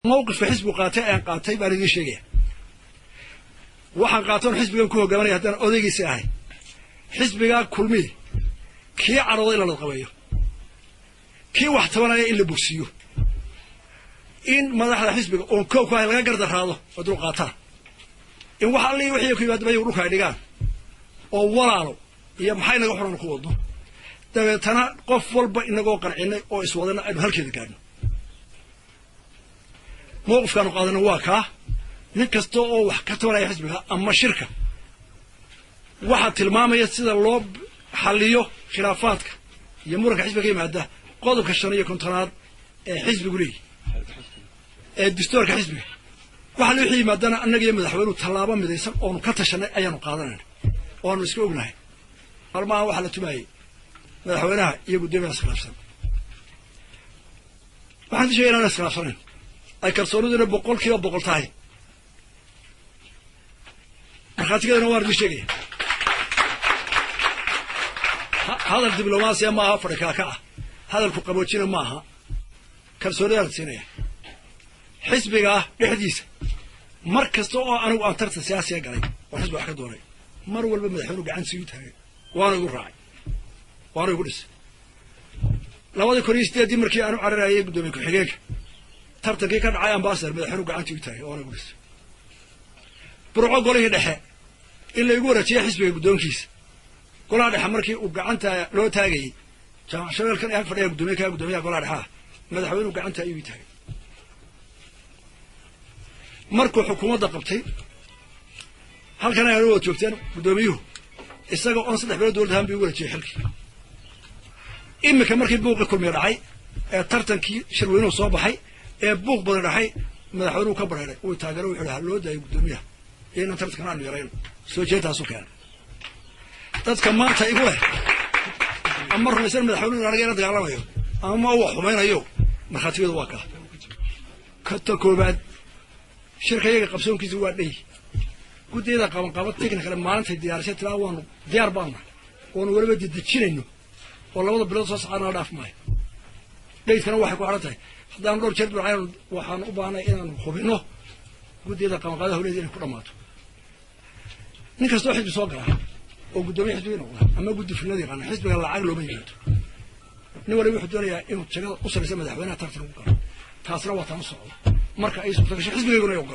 Mawqifka xisbigu qaatay aan qaatay baan idiin sheegaya. Waxaan qaatoon xisbigan ku hogaamanaya haddaan odaygiisi ahay, xisbigaa Kulmiye kii cadhooda in la ladqabeeyo, kii wax tabanaya in la bogsiiyo, in madaxda xisbiga oon koob ku ahay laga gardaraado oo dul qaataan, in wax allii wixii ku yimaadaba iyagu dhulka ay dhigaan oo walaalo iyo maxay naga xunan ku wadno. Dabeetana qof walba inagoo qancinay oo iswadana aynu halkeeda gaadhno. Mawqifkaanu qaadana waa kaa. Nin kasta oo wax ka tabanaya xisbiga ama shirka, waxaa tilmaamaya sida loo xalliyo khilaafaadka iyo muranka xisbiga ka yimaada qodobka 55aad ee xisbigu leeyahy ee dastuurka xisbiga. Waxa la wixii yimaadana, annaga iyo madaxweynuhu tallaabo midaysan oonu ka tashanay ayaanu qaadanayna oo aanu iska ognahay. Maalmahan waxaa la tumaayey madaxweynaha iyo guddoomiyaha iskhilaafsan. Waxaan sheegay inaan iskhilaafsanayn, ay kalsooniduna 100% tahay. Markhaatigeedana waan idin sheegaya. Hadal diblomaasiya ma aha, fadhikaaka ah, hadalku qaboojina ma aha. Kalsoonidaan siinaya xisbigaa dhexdiisa. Mar kasta oo anigu aan tartan siyaasiya galay oo xisbiga wax ka doonay, mar walba madaxweynuhu gacantiisa igu taagay, waana igu raacay, waana igu dhisay. 2008-dii markii aanu cararayay guddoomiye ku-xigeenka, tartankii ka dhacay Ambassador, madaxweynuhu gacantii igu taagay, waana igu dhisay. Burco golihii dhexe in laygu wareejiyay xisbiga guddoonkiisa, golaha dhexe markii uu gacanta loo taagayey, Jaamac Shabeelkan ee ag fadhiya guddoomiye ka guddoomiyaha golaha dhexe ah, madaxweynuhu gacanta ayuu taagay. Markuu xukuumadda qabtay, halkan ay wada joogteen, guddoomiyuhu isaga oon 3 bilood dowlad ahaan buu igu wareejiyey xilkii. Iminka markii buuqii Kulmiye dhacay ee tartankii shirweynuhu soo baxay ee buuq badan dhacay, madaxweynuhu ka bareeray, uu taageero, wuxuu ha loo daayo guddoomiyaha iyo inaan tartankan aanu yarayno. Soo jeedtaasu keenay. Dadka maanta igu leh ama rumaysan madaxweynuhu in anaga ila dagaalamayo ama wax xumaynayo, markhaatigeedu waa kaa. Kata koobaad, shirka iyaga qabsoonkiisa waa dhey. Guddiyada qabanqaabo technical maalintay diyaarisay tilaa waanu diyaar baanu nahay, oonu weliba dedejinayno oo 2da bilood soo socona la dhaaf maayo. Date-kana waxay ku xidhan tahay haddaanu dhowr jeer dhacay, waxaanu u baahnay inaanu hubino guddiyada qabanqaabada hawleeda inay ku dhammaato. Nin kastoo xisbi soo galaa oo guddoomiye xisbiga noqda ama guddi fulinada yaqaana, xisbiga lacag looma yimaado. Nin waliba wuxuu doonayaa inuu jagada u saraysa madaxweynaha tartan ugu galo. Taasna waa taan u socdo marka ay suurta gasho xisbigayguna ay ogolaado.